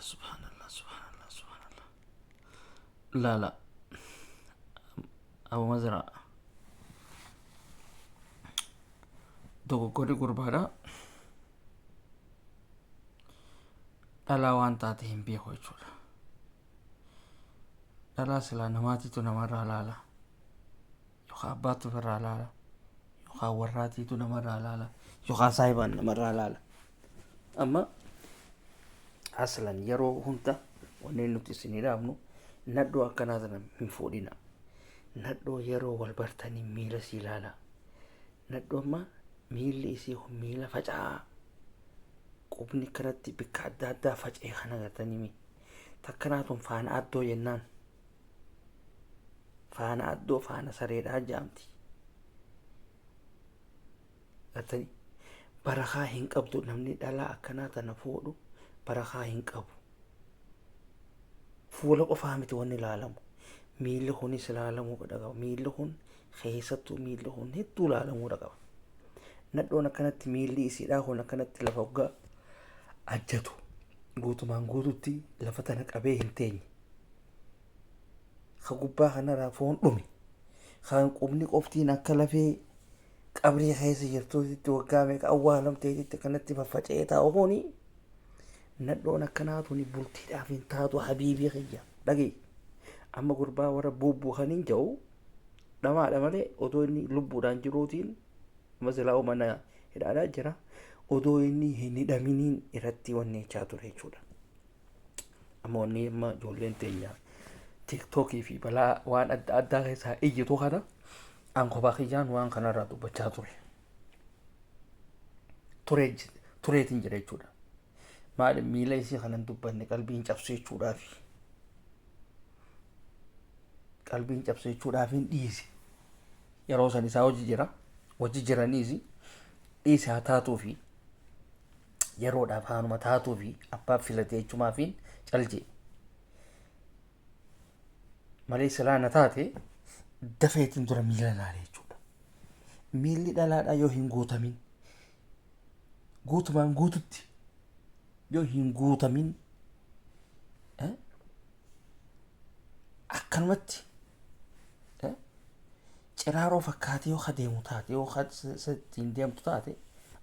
Subhanallah, subhanallah, subhanallah, subhanallah. Laala Abu Mazraa dogoggorri gurbaadha dhalaa waan taate hin beeku jechuudha. Dhalaa silaa namaatiitu namarraa laala yookaan abbaatu ofirraa laala yookaan warraatiitu namarraa laala yookaan saahibaan namarraa laala. Amma aslan yeroo hunda wanneen nuti isinii dhaabnu nadhoo akkanaa tana hin fuudhina. Nadhoo yeroo wal bartanii miila sii laala. Nadhoo amma miilli isii kun miila faca'aa. Qubni kanatti bikka adda addaa faca'e kana gartanii mi. Takkanaa tun faana addoo jennaan. Faana addoo faana sareedhaa jaamti. Gartanii barakaa hin qabdu namni dhalaa akkanaa tana fuudhu barakaa hin qabu. Fuula qofaa miti wanni ilaalamu. Miilli kunis ilaalamuu qaba. Miilli kun keessattuu miilli kun hedduu ilaalamuu qaba. Nadhoon akkanatti miilli isiidhaa kun akkanatti lafa hoggaa ajjatu guutumaan guututti lafa tana qabee hin teenye. Ka gubbaa kanarraa foon dhume. Kan qubni qoftiin akka lafee qabrii keessa jirtuutitti waggaa meeqa awwaalamteetitti kanatti faffaca'ee taa'u kuni nadhoon akkanaa tuni bultiidhaaf hin taatu habiibii kiyya dhaga'i. Amma gurbaa warra buubbuu kan hin ja'u dhamaadha malee otoo inni lubbuudhaan jiruutiin amma silaa mana hidhaadhaa jira odoo inni hin hidhaminiin irratti wanni jechaa ture jechuudha. Amma wanni amma ijoolleen teenya tiiktookii fi balaa waan adda addaa keessaa iyyitu kana an kophaa kiyyaan waan kanarraa dubbachaa ture. Tureetiin jira jechuudha. Maali miila isii kanan dubbanne qalbiin cabsu jechuudhaafi. Qalbiin cabsu jechuudhaaf hin dhiise. Yeroo san isaa hojii jira. Hojii jiraniis dhiise haa taatuufi yeroodhaaf haanuma taatuufi abbaa filatee jechumaafin cal jedhe. Malee silaa na taate dafeetiin dura miila laale jechuudha. Miilli dhalaadhaa yoo hin guutamin guutumaan guututti yoo hin guutamin akkanumatti ciraaroo fakkaatee yoo deemu taate yoo ittiin deemtu taate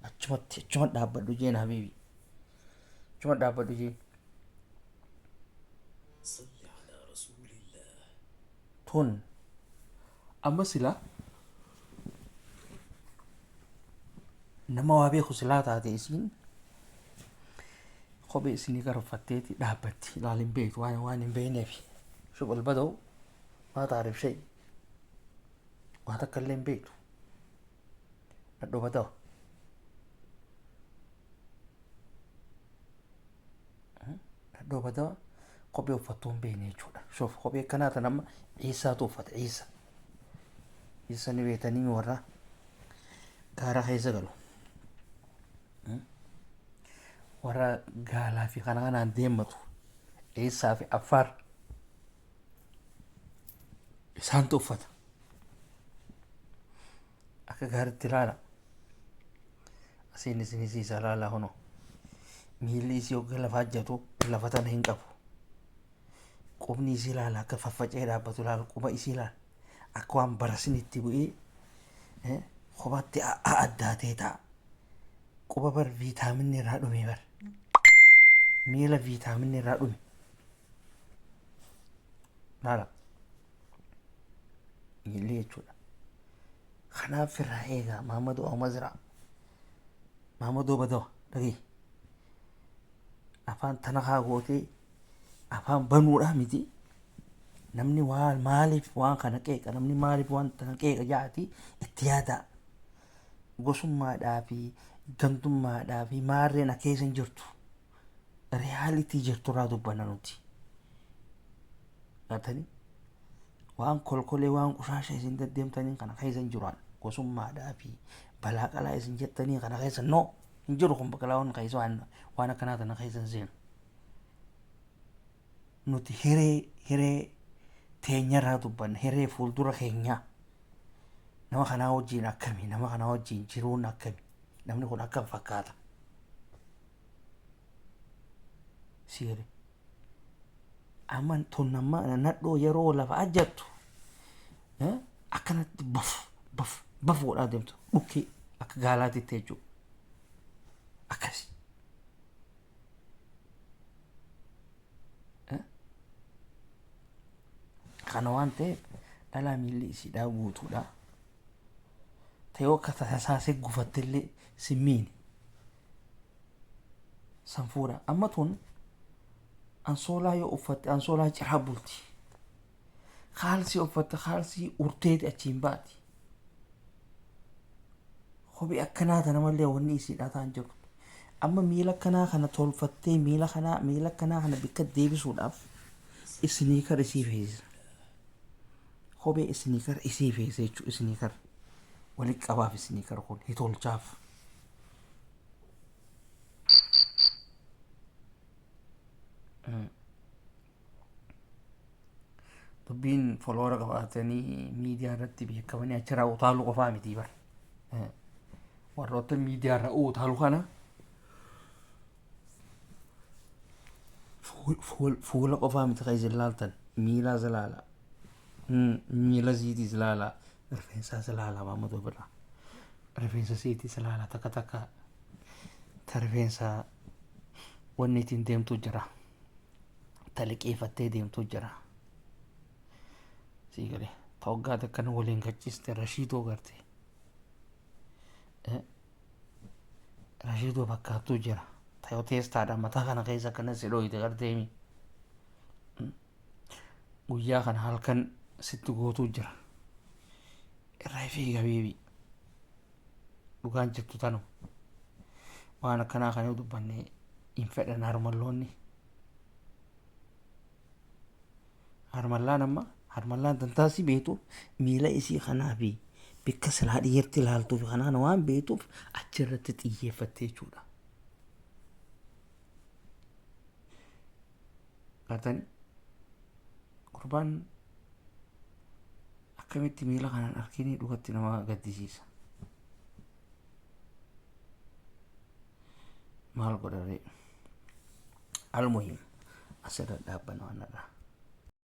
achumatti achuma dhaabbadhu jeen habiibi achuma dhaabbadhu jeen. Tun amma silaa nama waa beeku silaa taate isiin kophee isinii gara uffatteeti dhaabbatti ilaal hin beektu waan waan hin beekneef shuqul bada'u maa taarif shay waa takka illee hin beektu nadhoo badawa. Nadhoo badawa kophee uffattuu hin beekne jechuudha. Shoof kophee akkanaa tan amma ciisaatu uffata ciisa. Ciisa ni beektanii warra gaara keessa galu. Warra gaalaa fi kana kanaan deemmatu. Ciisaa fi affaar isaantu uffata. Akka gaariitti ilaala. Asiin isin isiisa ilaala kunoo. Miilli isii hogga lafa ajjatu lafa tana hin qabu. Qubni isii ilaala akka faffaca'ee dhaabbatu ilaala quba isii ilaala. Akka waan barasni itti bu'ee kophaatti addaatee ta'a. Quba bar viitaaminni irraa dhume bar. Miila viitaaminni irraa dhume. Laala. Miilli jechuudha. Kanaaf irraa eegaa Mahammadoo Amazraa. Mahammadoo Badawa dhagee. Afaan tanakaa gootee afaan banuudhaa miti. Namni waan maaliif waan kana qeeqa namni maaliif waan kana qeeqa jaati itti yaadaa. Gosummaadhaa fi gandummaadhaa fi maarreen akeessa hin jirtu. Riyaalitii jirtu irraa dubbanna nuti. Gartanii waan kolkolee waan qushaasha isin deddeemtanii kana keessa hin jiru gosummaadhaa fi balaa qalaa isin jettanii kana keessa no hin jiru kun bakalaa waan keessa waan waan akkanaa tana keessa hin seenu. Nuti hiree hiree teenyarraa dubbanna hiree fuuldura keenyaa nama kanaa wajjin akkami nama kanaa wajjin jiruun akkami namni kun akkam fakkaata. Siire. Amma tun amma nadhoo yeroo lafa ajjattu akkanatti baf baf baf godhaa deemtu dhukkee akka gaalaatitti jechuudha. Akkasi. Kana waan ta'eef dhalaa miilli isiidhaa guutuudha. Ta yoo akka tasaasee gufattellee si miine. San fuudha. Amma tun ansoolaa yoo uffatte ansoolaa ciraa bulti. Kaalsii uffatte kaalsii urteeti achiin baati. Kophee akkanaa tana malee wanni isiidhaa ta'an jiru. Amma miila akkanaa kana tolfattee miila kanaa miila akkanaa kana bikka deebisuudhaaf isniikar isii feesisa. Kophee isniikar isii feesisa jechuudha isniikar. Walitti qabaaf isniikar kun hitolchaaf. Dubbiin foloora qabaatanii miidiyaa irratti beekamanii achirraa utaaluu qofaa miti bar. Warroota miidiyaa irra utaalu kana fuula qofaa miti kan isin laaltan miilaas ilaala. Miila isiitiis ilaala. Rifeensaas ilaala Maammadoo bira. Rifeensa isiitiis ilaala takka takka ta rifeensa wanni ittiin deemtu jira. Ta liqeeffattee deemtu jira. Sii galee ta waggaa takkana waliin gachiiste Rashiidoo garte. Rashiidoo fakkaattuu jira. Ta yoo teestaadha mataa kana keessa akkana si dhooyte garteemi. Guyyaa kana halkan sitti gootuu jira. Irraa fiiga beebii. Dhugaan jirtu tanuma. Waan akkanaa kana yoo dubbanne hin fedhan harmalloonni. Harmallaan amma harmallaan tantaasii beektu miila isii kanaa fi bikka silaa dhiirti ilaaltuu fi kanaan waan beektuuf achirratti xiyyeeffatte jechuudha. Gartanii gurbaan akkamitti miila kanaan arginii dhugatti nama gaddisiisa. Maal godharee? Almuhim asirra dhaabbanna waan irraa.